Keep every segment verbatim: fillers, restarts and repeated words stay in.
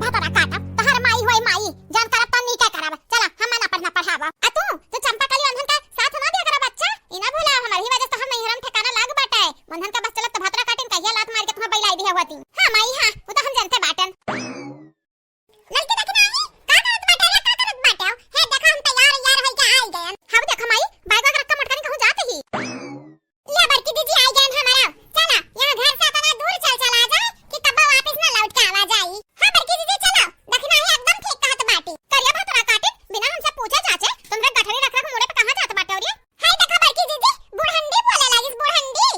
भतरा काटब, तोहर माई होई माई, जौन करब तौन नीके करब। चला, हम्मे ना पढ़ना पढ़ावा। आ तू, तू चंपा कली वंधन का साथ ना दिया करा बच्चा, ई ना भूला, हमर ही वजह से हम नैहरन ठिकाना लाग बाटे। वंधन का बस चलत त भतरा काटिन कहिया लात मार के तुम्हें बैलाई दिया होती। हाँ माई, हाँ, वो तो हम जानते बाटन। लड़की देखना आई, का करत बाटे रे, का करत बाटे? हे देखो, हम तैयार, यार होई के आई गयन। हाँ, देखो माई, बैग वैग रख के मोटकनी कहूँ जात ही। ले बड़की दीदी आई गयन हमारा। चला, यहाँ घर से इतना दूर चल चला जाए कि कब्बो वापस ना लौट के आवा जाई। हाँ बड़की दीदी, चला, देखना ही एकदम ठीक कहत बाटी। करिया भतरा काटिन, बिना हमसे पूछे जाचे, तुमरे गठरी रख रख मुड़े पे कहाँ जात बाटे रे? हाय देखा बड़की दीदी, बुढ़ंडी बोले लागिस, बुढ़ंडी।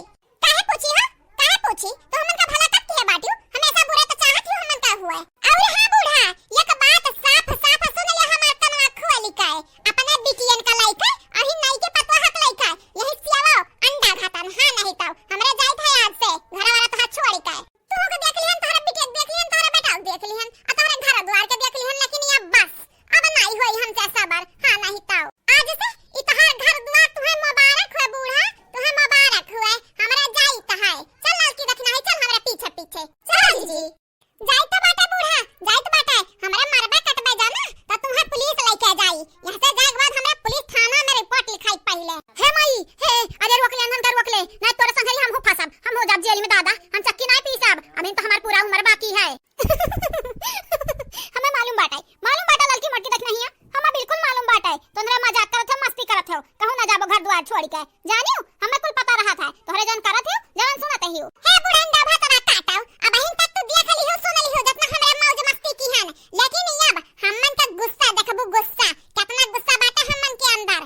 काहे पूछी हो? काहे पूछी? तो हमन का भला कब किहे बाटियो? हमेशा बुरा तो चाहत ही हमन का हुए। और हाँ बूढ़ा, एक बात साफ साफ सुन ले हमार कनवा खोल के। अपने बिटियन का लइके, अही नाई के पतोह का लइके, यही सियावा अंडा घातन, हाँ नहीं तो हमरे जाइत है आज से, घर वाला तोहार छोड़ के। तू के देख लिहन, तोहरा बिटिया के देख लिहन, तोहरा बेटा के देख लिहन, आ तोहरे घर द्वार के देख लिहन, लेकिन ये बस, अब नाई होई हमसे सबर, हाँ नहीं तो। आज से ई तोहार घर द्वार तुहे मुबारक हुए बूढ़ा, तुहे मुबारक हुए, हमरा जाइत है। चल लड़की देखना ही, चल हमरा पीछे पीछे। चल जी। जाइत बाटे बूढ़ा, जाइत बाटे, हमरा मरबे कटबे जाना, तो तुहे पुलिस लेके जाई। यहाँ से जाए के बाद हमरा पुलिस थाना में रिपोर्ट लिखाई पहिले। हे माई, हे, अरे रोक ले, अनहन का रोक ले, नहीं तोरे संगरी हम हो फंसब, हम हो जाब जेल में दादा, हम चक्की नहीं पीसब, अभी तो हमार पूरा उम्र बाकी है। हमें मालूम बाटे, मालूम बाटे ललकी मोटकी देखना ही है, हमें बिल्कुल मालूम बाटे। तोहरे मजाक करत हो, मस्ती करत हो, कहूँ ना जाबो घर द्वार छोड़ के। जानियो, हमें कुल पता रहा था, तोहरे जौन करत हो, जौन सुनत ही हो। हे बुढ़ंडा भतरा काटो, अबहिन तक तू देख लिहो, सुन लिहो, जितना हमरा मौज मस्ती की हन, लेकिन अब हमन का गुस्सा देखबू, गुस्सा, कितना गुस्सा बाटे हमन के अंदर।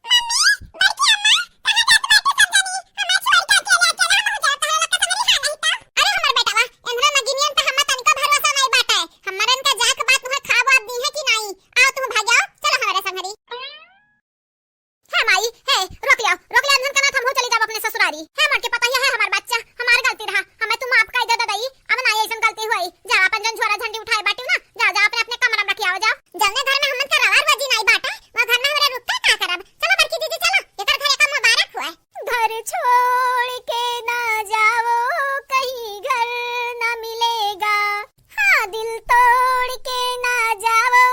मम्मी, बड़की अम्मा, कहाँ जात बाटे सब जनी? हमें छोड़ के अकेले, अकेले हम हो जात है, लड़का संगरी हाँ नहीं तो। अरे हमर बेटवा, एंधरा नगिनियन पे हमें तनिको भरोसा नहीं बाटे। हमरन का जात बात वहाँ खाब वाब दी है कि नहीं? आओ तुम भाग आओ, चलो हमारे संगरी। हे माई, हे, रोक लिया, रोक लिया, अनहन का नाथ हम हो चली जाब अपने ससुरारी। हे मोटकी पतोहिया है हमार बच्चा, हमार गलती रहा, हमें तू माफ कर दे ददाई, अब ना ऐसन गलती हुई। जा अपन जौन झोरा झंडी उठाए बाटियो ना, जा, जा अपने, अपने कमरा में रखिया हो, जा। जौने घर में हमन का रवा रोजी नाई बाटे, वो घर में हमरा रुक के का करब? चलो बड़की दीदी चलो, एकर घर एकर मुबारक हुए। घर छोड़ के ना जाओ, कहीं घर ना मिलेगा। हाँ, दिल तोड़ के ना जाओ,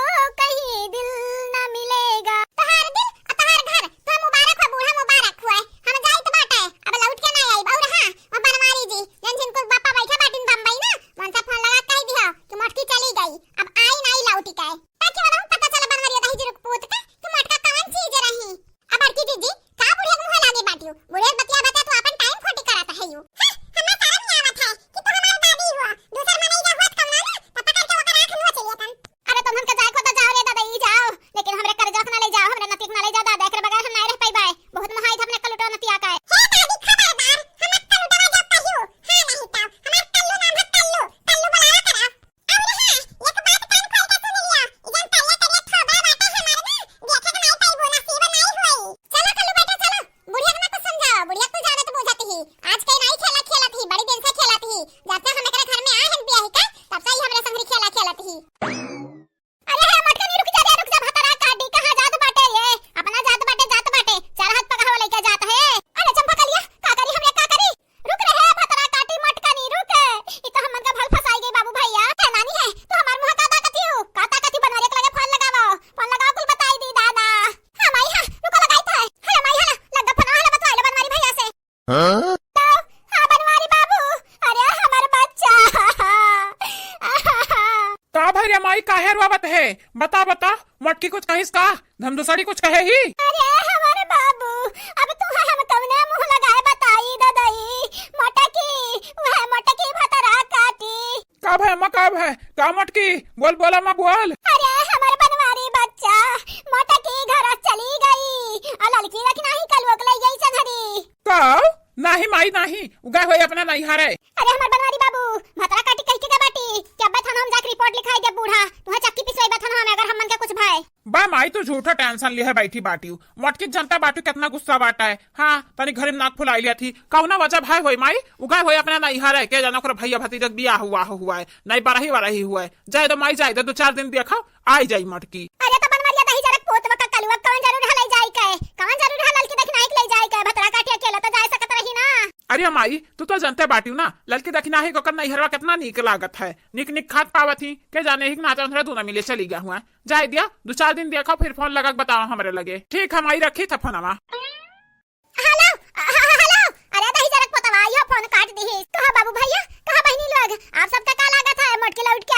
कहीं दिल ना मिलेगा। तोहार दिल और तोहार घर, तो मुबारक हुए बूढ़ा, मुबारक हुए। हम जाइत बाटे, अब लौट के ना आइब। और हाँ, वो बनवारी जी, जौन जिनको बापा बैठा बाटिन बम्बई ना, उनसे फोन लगा कह दिया कि मोटकी चली गई, अब आई नाई लौट के। ताकि वाला हम पता चला बनवरिया दही जीरो के पूत के कि मोटका कवन चीज रही। अब बड़की दीदी, का बुढ़िया के मुँह लागे बाटियो? बुढ़िया के बतिया बतिया तू अपन टाइम खोटी करत है यू। हैं, हमें शर्म नहीं आवत है कि तू हमार दादी हुआ। दूसर मनई का हुआ त कमना ना, त पकड़ के ओकर आँख नोच लेतन। अरे तुम हमके जाए को तो जाओ रे दादा, ई जाओ, लेकिन हमरे करजा के ना ले जाओ, हमरे नतिया के ना ले जाओ दादा, एकरे बगैर हम नहीं रह पाइबे। बहुत महाई था अपने कलुटो नतिया का है। हे दादी खबरदार, हम कलुटवा जब कहियो, हाँ नहीं तो, हमार कल्लू नाम है कल्लू, कल्लू बुलावा करा। अउर हाँ, एक बात कान खोल के सुन लिया, ई जौन करिया करिया थोबरा बाटे हमार ना, देखे के नाई पइबू, नसीब नाई होई। चलो कल्लू बेटा चलो, बुढ़िया के ना कुछ समझावा, बुढ़िया तू जानत बूझत ही, आज कई नाई खेला खेलत ही, बड़ी दिन से खेलत ही, जब से हम एकरे घर में आए हैं बियाही का, तब से ही हमरे संगरी खेला खेलत ही। अरे हे मोटकनी रुक जा रे, रुक जा, भतरा काटी, कहाँ जात बाटे ये? अपना जात बाटे, जात बाटे, चार हाथ पगहवा लइके जात है। अरे चंपा कलिया, का करी हमरे, का करी? रुक रे हे भतरा काटी मोटकनी, रुक। ई तो हमन का भल फंसाई गई बाबू भैया। हे नानी है, तू हमार मुँह का ताकत ही हो? का ताकत ही? बनवरिया के लगे फोन लगावा, फोन लगावा, कुल बताई दी दादा। हाँ माई, हाँ, रुको लगाई तो है। हेलो माई, हेलो, लग गा फोन, हेलो बतवाई लो बनवारी भैया से। हाँ? तो, हाँ बनवारी बाबू, अरे हमार बच्चा। का भई रे माई, काहे रोवत है? बता, बता, मोटकी कुछ कहिस का? धमदुसड़ी कुछ कहे ही? अरे हमारे बाबू, अब तू हम कवने मुँह लगाए बताई ददई, मोटकी, वह मोटकी भतरा काटी। का भय अम्मा, का भय? का मोटकी? बोल, बोल अम्मा, बोल। अरे हमार बनवारी बच्चा, मोटकी घर चली गई, आ ललकी रख नाही कलुआ के लई गई संगरी। का? नाही माई नाही, उ गए होई अपना नैहरे। अरे हमार बनवारी बाबू, भतरा काटी कहि के गए बाटी कि अब्बे थाना हम जाके रिपोर्ट लिखाई दे बूढ़ा, तुहे चक्की पिसवाई बे थाना में अगर हमन के कुछ भय। बा माई, तू झूठा टेंशन लिहे बैठी बाटिउ। मोटकी जनता बाटिउ केतना गुस्सा बाटा है। हाँ, तनी घरे में नाक फुलाई लिया थी। कौना वजह भाई होई माई? उ गए होई अपना नैहरे, के जाना ओकरा भैया भतीजा के बियाह हुआ हो हुआ है, नहीं बरही वरही हुआ है। जाए दो माई, जाए दो, दो चार दिन देखो, आई जाई मोटकी। अरे तो बनवरिया दही जरक पोत बका कलुआ, कवन जरूर हलाई जाई के? कवन जरूर हलल की देखना एक ले जाई के? भतरा काटी अकेला तो जाए सकत रही ना। अरे माई, तू तो जनते बाटिउ ना, ललकी दखिना ही ओकर नैहरवा केतना नीक लागत है, नीक नीक खात पावत ही, के जाने ही नाचा उन्हरा दूना मिले चली गया हुआ। जाए दिया, दू चार दिन देखो, फिर फोन लगा के बताओ हमरे लगे। ठीक है माई, रखी था फोनवा। हेलो, ह-, ह-, हेलो, अरे दही जरक पतवा, यो फोन काट दी। कहा बाबू भैया, कहा बहनी लोग, आप सबका का लागत है, मोटकी लौट के